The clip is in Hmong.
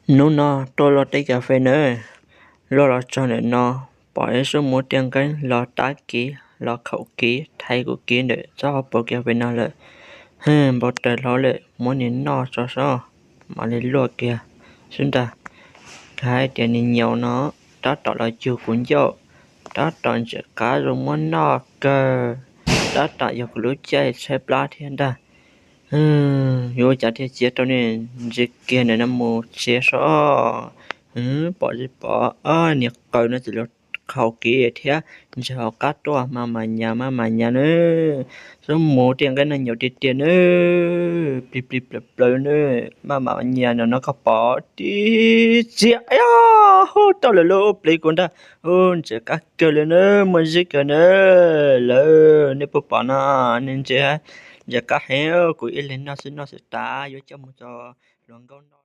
Hnub no tuaj luaj teb kas fes na, luaj los txog ntawm no, pom ib xub muv tiaj nqeeb los tab kiv los khaum kiv thaiv kuv kiv ntawm txoj hauv paus kas fes no lawm. Npau taws hlo lawm, muab nws noj tso seb, mam li luaj kiag xwb ntag. Hais tias nws nyaum no, tab tom los yug kuv ncauj, tab tom ntxim qab zoo muab noj kawg, tab tom yog kuv lub caij tshaib plab thiab ntag. Yuav ua cas thiaj cia rau nws ntsia kiag ntawm no mus tsev seb. Pom tsis pom, niag qws no txawm los khaum kiv thiab ntsia hauv qab tuaj, maj mam nyas maj mam nyas na. Xub muv tiaj nqeeb no nyaum tiag tiag na, plig plig plaws plaws na, maj mam nyas no no koj pom tib txiav, hu tau lawm lauj, pliv kuv ntag. Ntxim qab kawg li na, muaj zib kawg na. Lawv nej puas pom no, nej ntsia, ntxim qab heev, kuv ib leeg noj xwb noj xwb tas, yuav coj mus tso hluas nkauj noj.